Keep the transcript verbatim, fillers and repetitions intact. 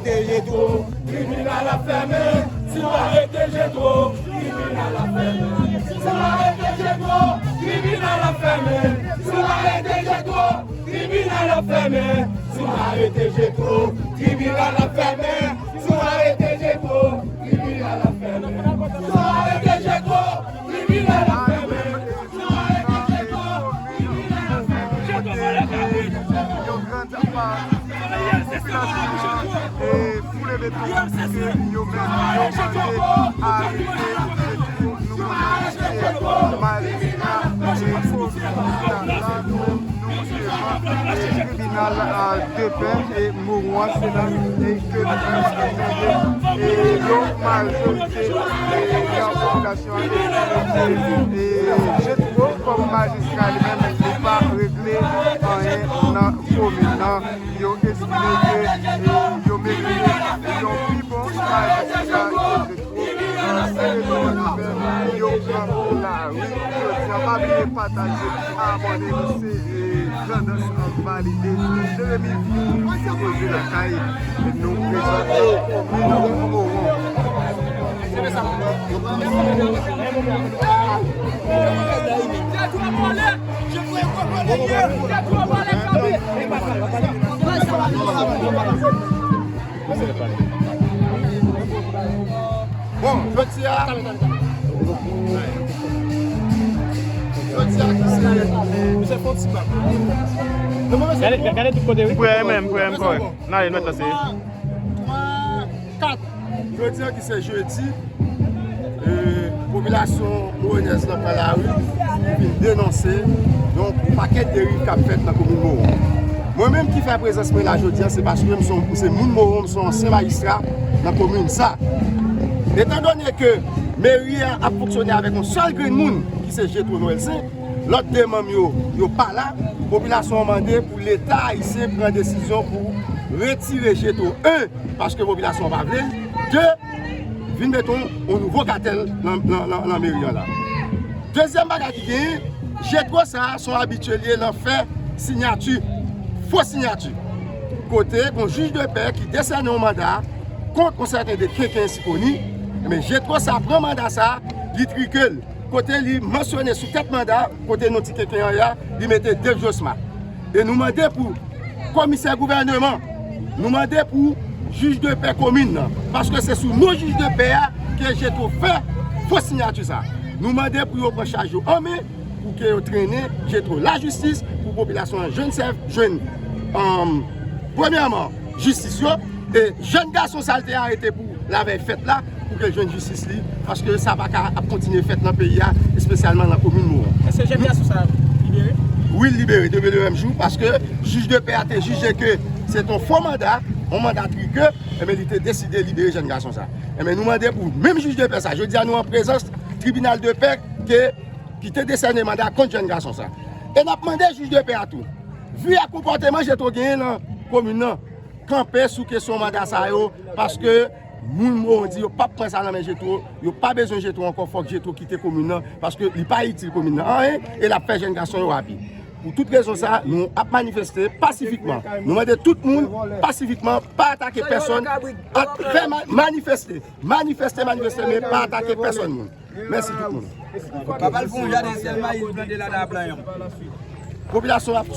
Jetro, tribinal ap fèmen. Si w arete Jetro, tribinal ap fèmen. Si w arete Jetro, tribinal ap fèmen. Si w arete Jetro, tribinal ap fèmen. Si w arete Jetro, tribinal ap fèmen. Si w arete Jetro, tribinal ap fèmen. Si w arete Jetro, tribinal ap fèmen. Si w arete Jetro, tribinal ap fèmen. Yon gran pati popilasyon an, e, foule beton pou ke yo menm yo mande arete Jetro. Nou konnen ke majistra e komisè tribinal la, nou devan, e, tribinal, a, de pè e Mowon an, se nan li ke nou menm nou tande, e, yon majorite, e, nan popilasyon an estime ke, e, Jetro kòm majistra li menm li pa regle anyen nan komin nan. Yo estime ke, e, yo merite yon pi bon majistra ke Jetro. Se rezon ki fè yo pran lari jodi a. Pa bliye pataje, abòne nou, se, e, Tandans Valide. Jeremi Vini, poze lakay nou, prezan komin Mowon. Bon, jodi a, jodi a ki se, gade, gade tout kote, wi. Prè menm, prè menm, kòrèk. Nan, e, nòt la, se twa, kat. Jodi a ki se jedi, e, popilasyon mowonyèz lan pran lari pou vin denonse, donk, yon pakèt deriv k ap fèt nan komin Mowon. Mwen menm ki fè prezans mwen la jodi a, se paske m se yon, m se moun Mowon, m se yon ansyen majistra nan komin sa. Etandone ke meri a ap fonksyone avèk yon sèl grenn moun, ki se Jetro Noël Saint, lòt de manm yo, yo pa la, popilasyon an mande pou Leta ayisyen pran desizyon pou retire Jetro, en, paske popilasyon an pa vle l, de, vin mete yon, yon nouvo katèl nan, nan, nan, nan meri an la. Dezyèm bagay ki genyen, Jetro sa a se yon abitye li ye nan fè siyati, fo siyati. Kote gon jij de pè ki desène yon manda kont yon sèten de Kenken Siponi, men Jetro sa a pran manda sa a, li trike l. Kote li mansyone sou tèt manda, kote non ti Kenken an ye a, li mete Dave Josma. E nou mande pou komisè gouvèneman, nou mande pou jij de pè komin nan, paske se sou non jij de pè a ke Jetro fè fo siyati sa. Nou mande pou yo pran chaj yo an men, pou ke yo trennen Jetro lajistis, pou popilasyon an jwenn sèv, jwenn, anm, premyèman, jistis yo, e jèn gason sa l te arete pou lavèy fèt la, pou ke l jwenn jistis li, paske sa pa ka ap kontinye fèt nan peyi a, espesyalman nan komin Mowon. Èske jèn gason sa libere? Wi, l libere depi le menm jou, paske jij de pè a te jije ke se t on fo manda, on manda trike, enben, li te deside libere jèn gason sa. Enben, nou mande pou menm jij de pè sa, jodi a nou an prezans tribinal de pè ke, ki te desène manda kont jèn gason sa. E n ap mande jij de pè a tou, vi a konpòteman Jetro genyen nan komin nan, kanpe sou kesyon manda sa yo, paske moun Mowon di yo p ap pran sa nan men Jetro, yo pa bezwen Jetro ankò, fòk Jetro kite komin nan, paske li pa itil komin nan anyen, e l ap fè jèn gason yo abi. Pou tout rezon sa, nou ap manifeste pasifikman. Nou mande tout moun pasifikman, pa atake pèsonn, fè ma-, manifeste, manifeste, manifeste, men pa atake pèsonn moun. Mèsi tout moun. Papa l fè yon jaden sèl mayi, plante ladan plan yon. Popilasyon ap